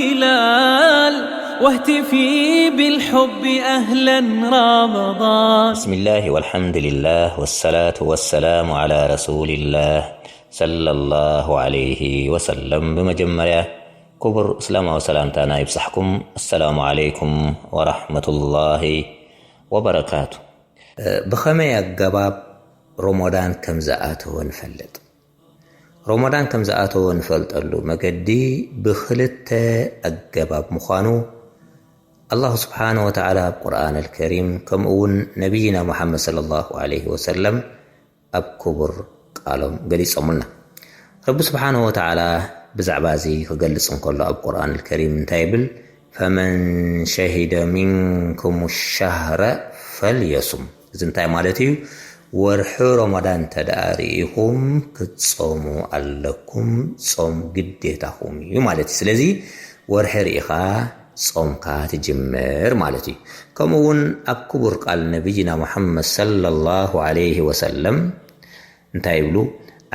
هلال واهتفي بالحب أهلا رمضان. بسم الله والحمد لله والصلاة والسلام على رسول الله صلى الله عليه وسلم. ብመጀመርያ ክቡር እስላማዊ ሰላምታና ይብጻሕኩም። السلام عليكم ورحمة الله وبركاته. ብኸመይ ኣገባብ ሮሞዳን ከም ዝኣተወ ንፈልጥ? ሮሞዳን ከም ዝኣተወ ንፈልጠሉ መገዲ ብኽልተ ኣገባብ ምዃኑ ኣላሁ ስብሓነ ወተዓላ ኣብ ቁርኣን ኣልከሪም፣ ከምኡ እውን ነቢይና ሙሓመድ ሰለላሁ ዐለይሂ ወሰለም ኣብ ክቡር ቃሎም ገሊጾምልና። ረቢ ስብሓነ ወተዓላ ብዛዕባ እዚ ክገልጽ እንከሎ ኣብ ቁርኣን ኣልከሪም እንታይ ይብል? ፈመን ሸሂደ ሚንኩም ሸህረ ፈልየሱም። እዚ እንታይ ማለት እዩ? ወርሒ ሮመዳን እንተ ደኣ ርኢኹም ክትጾሙ ኣለኩም፣ ጾም ግዴታኹም እዩ ማለት እዩ። ስለዚ ወርሒ ርኢኻ ጾምካ ትጅምር ማለት እዩ። ከምኡ እውን ኣብ ክቡር ቃል ነቢይና ሙሓመድ ሰለላሁ ዐለይሂ ወሰለም እንታይ ይብሉ?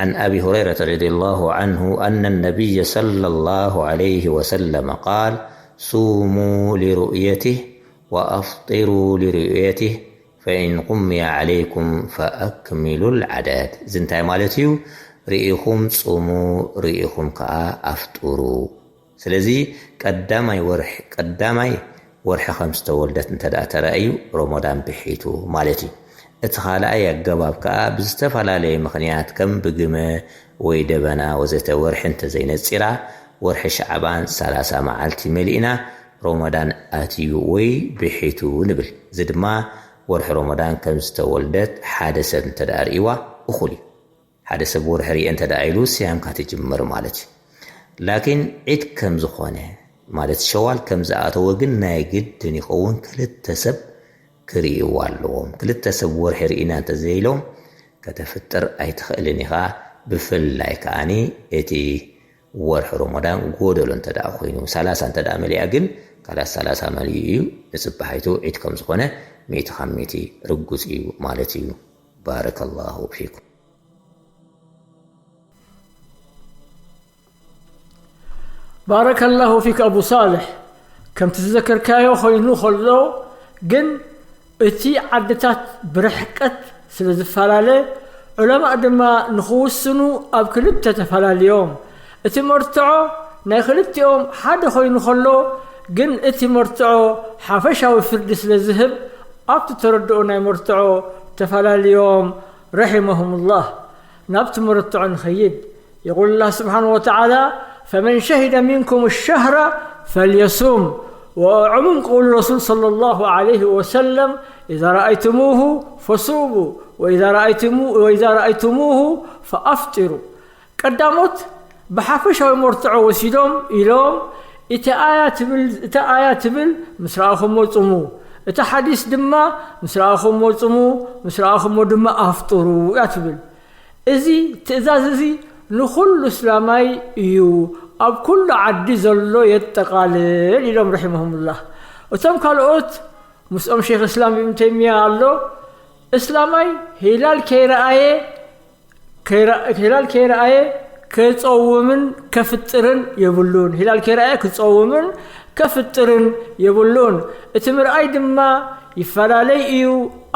عن أبي هريرة رضي الله عنه أن النبي صلى الله عليه وسلم قال: صوموا لرؤيته وأفطروا لرؤيته فإن غمي عليكم فأكملوا العدد. እዚ እንታይ ማለት እዩ? ርኢኹም ጽሙ፣ ርኢኹም ከኣ ኣፍጥሩ። ስለዚ ቀዳማይ ወርሒ፣ ቀዳማይ ወርሒ ከም ዝተወልደት እንተ ደኣ ተራእዩ፣ ሮሞዳን ብሒቱ ማለት እዩ። እቲ ካልኣይ ኣገባብ ከኣ ብዝተፈላለየ ምኽንያት፣ ከም ብግመ ወይ ደበና ወዘተ፣ ወርሒ እንተ ዘይነጺራ፣ ወርሒ ሸዕባን ሰላሳ መዓልቲ መሊእና፣ ሮሞዳን ኣትዩ ወይ ብሒቱ ንብል። እዚ ድማ ወርሒ ሮሞዳን ከም ዝተወልደት ሓደ ሰብ እንተ ደኣ ርእይዋ እኹል እዩ። ሓደ ሰብ ወርሒ ርኤ እንተ ደኣ ኢሉ፣ ስያምካ ትጅምር ማለት እዩ። ላኪን ዒድ ከም ዝኾነ፣ ማለት ሸዋል ከም ዝኣተወ ግን ናይ ግድን ይኸውን፣ ክልተ ሰብ ክርእይዋ ኣለዎም። ክልተ ሰብ ወርሒ ርኢና እንተ ዘይሎም፣ ከተፍጥር ኣይትኽእልን ኢኻ። ብፍላይ ከኣኒ እቲ ወርሒ ሮሞዳን ጎደሎ እንተ ደኣ ኮይኑ፣ ሰላሳ እንተ ደኣ መሊኣ ግን፣ ካላት ሰላሳ መሊኡ እዩ፣ ንጽባሒቱ ዒድ ከም ዝኾነ ሚእቲ ካብ ሚእቲ ርጉጽ እዩ ማለት እዩ። ባረከላሁ ፊኩም። ባረከላሁ ፊክ ኣቡ ሳልሕ። ከምቲ ዝዘከርካዮ ኮይኑ ከሎ ግን፣ እቲ ዓድታት ብርሕቀት ስለ ዝፈላለ፣ ዑለማእ ድማ ንኽውስኑ ኣብ ክልተ ተፈላልዮም። እቲ መርትዖ ናይ ክልቲኦም ሓደ ኮይኑ ከሎ ግን፣ እቲ መርትዖ ሓፈሻዊ ፍርዲ ስለ ዝህብ፣ ኣብቲ ተረድኦ ናይ መርትዖ ተፈላልዮም። ረሒመሁሙላህ። ናብቲ መረትዖ ንኸይድ። يقول الله سبحانه وتعالى: فمن شهد منكم الشهر فليصم. وعموم قول الرسول صلى الله عليه وسلم: إذا رأيتموه فصوموا، وإذا رأيتمو-، وإذا رأيتموه فأفطروا. ቀዳሞት ብሓፈሻዊ መርትዖ ወሲዶም ኢሎም፣ እቲ ኣያ ትብል፣ እታ ኣያ ትብል፣ "ምስ ረኣኹሞ ጽሙ"፣ እታ ሓዲስ ድማ፣ "ምስ ረኣኹሞ ጽሙ፣ ምስ ረኣኹሞ ድማ ኣፍጥሩ" እያ ትብል። እዚ ትእዛዝ እዚ ንኹሉ እስላማይ እዩ፣ ኣብ ኩሉ ዓዲ ዘሎ የጠቓልል ኢሎም ረሒመሁሙላህ። እቶም ካልኦት ምስኦም ሼኽ እስላም ኢብን ተይሚያ ኣሎ፣ እስላማይ ሂላል ከይረኣየ ከይረ-፣ ሂላል ከይረኣየ ክጸውምን ከፍጥርን የብሉን። ሂላል ከይረኣየ ክጸውምን ከፍጥርን የብሉን። እቲ ምርኣይ ድማ ይፈላለይ እዩ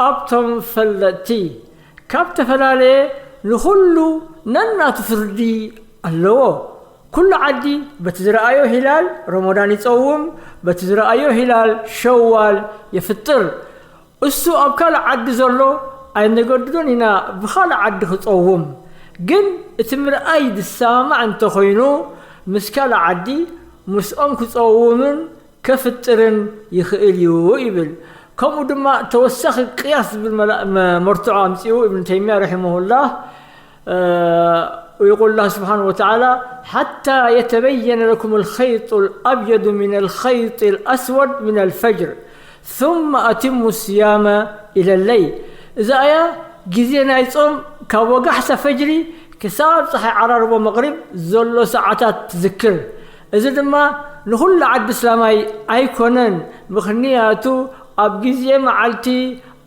ኣብቶም ፈለጥቲ። ካብ ተፈላለየ ንኹሉ ነናቱ ፍርዲ ኣለዎ። ኩሉ ዓዲ በቲ ዝረኣዮ ሂላል ረመዳን ይጸውም፣ በቲ ዝረኣዮ ሂላል ሸዋል የፍጥር። እሱ ኣብ ካልእ ዓዲ ዘሎ ኣይነገድዶን ኢና ብኻልእ ዓዲ ክጸውም። ግን እቲ ምርኣይ ዝሰማማዕ እንተኾይኑ ምስ ካልእ ዓዲ ምስኦም ክጸውምን ከፍጥርን ይኽእል እዩ ይብል። ከምኡ ድማ ተወሳኺ ቅያስ ዝብል መላ-፣ መ-፣ መርትዖ ኣምጺኡ እብን ተይሚያ ረሒመሁላህ። ويقول الله سبحانه وتعالى: حتى يتبين لكم الخيط الأبيض من الخيط الأسود من الفجر ثم أتموا الصيام إلى الليل. እዛ ኣያ ግዜ ናይ ጾም ካብ ወጋሕታ ፈጅሪ ክሳብ ጸሓይ ዓራርቦ መቕሪብ ዘሎ ሰዓታት ትዝክር። እዚ ድማ ንኹሉ ዓዲ እስላማይ ኣይኮነን፣ ምኽንያቱ ኣብ ግዜ መዓልቲ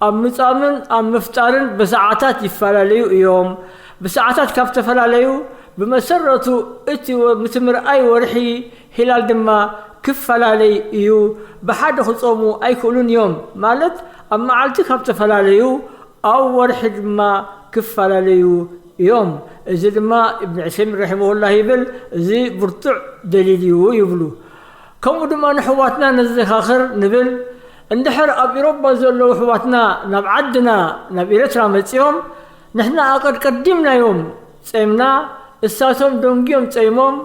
ኣብ ምጻምን ኣብ ምፍጣርን ብሰዓታት ይፈላለዩ እዮም። ብሰዓታት ካብ ተፈላለዩ፣ ብመሰረቱ እቲ ወ-፣ እቲ ምርኣይ ወርሒ ሂላል ድማ ክፈላለይ እዩ። ብሓደ ክጾሙ ኣይክእሉን እዮም። ማለት ኣብ መዓልቲ ካብ ተፈላለዩ ኣብ ወርሒ ድማ ክፈላለዩ እዮም። እዚ ድማ እብን ዑሰይሚን ረሒመሁላህ ይብል፣ እዚ ብርቱዕ ደሊል እዩ ይብሉ። ከምኡ ድማ ንሕዋትና ነዘኻኽር ንብል፣ እንድሕር ኣብ ኢሮባ ዘለዉ ኣሕዋትና ናብ ዓድና ናብ ኤርትራ መጺኦም፣ ንሕና ኣቐድቀዲምናዮም ጸምና፣ እሳቶም ደንጉዮም ጸይሞም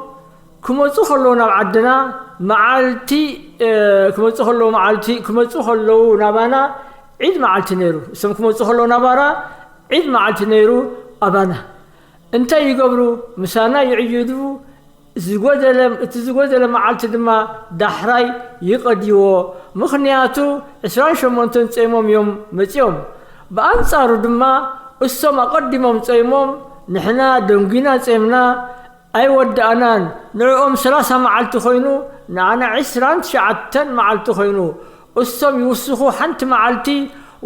ክመጹ ከለዉ ናብ ዓድና መዓልቲ፣ እ፣ ክመጹ ከለዉ መዓልቲ፣ ክመጹ ከለዉ ናባና ዒድ መዓልቲ ነይሩ። እሶም ክመጹ ከለዉ ናባና ዒድ መዓልቲ ነይሩ ኣባና። እንታይ ይገብሩ? ምሳና ይዕይዱ። ዝጎደለ፣ እቲ ዝጎደለ መዓልቲ ድማ ዳሕራይ ይቐድይዎ። ምኽንያቱ ዕስራን ሸሞንተን ጸይሞም እዮም መጺኦም። ብኣንጻሩ ድማ እሶም ኣቐዲሞም ጸይሞም፣ ንሕና ደንጒና ጸምና ኣይወዳእናን። ንዕኦም ሰላሳ መዓልቲ ኮይኑ፣ ንዓና ዕስራን ትሽዓተን መዓልቲ ኮይኑ። እሶም ይውስኹ ሓንቲ መዓልቲ፣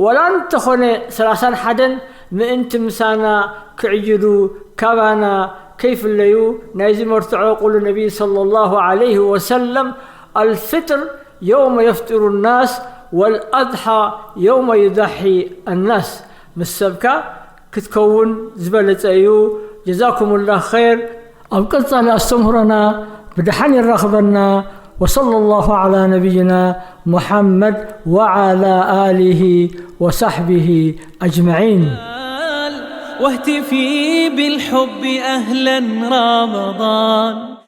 ወላ እንተኾነ ሰላሳን ሓደን ምእንቲ ምሳና ክዕይዱ ካባና ከይፍለዩ። ናይዚ መርትዖ ቁሉ ነቢይ ሰለላሁ ዐለይሂ ወሰለም፣ الفطر يوم يفطر الناس والأضحى يوم يضحي الناس። ምስ ሰብካ ክትከውን ዝበለጸ እዩ። ጀዛኩሙላህ ኸይር። ኣብ ቀጻሊ ኣስተምህሮና ብደሓን የራኽበና። وصلى الله على نبينا محمد وعلى آله وصحبه أجمعين. واهتفي بالحب أهلا رمضان.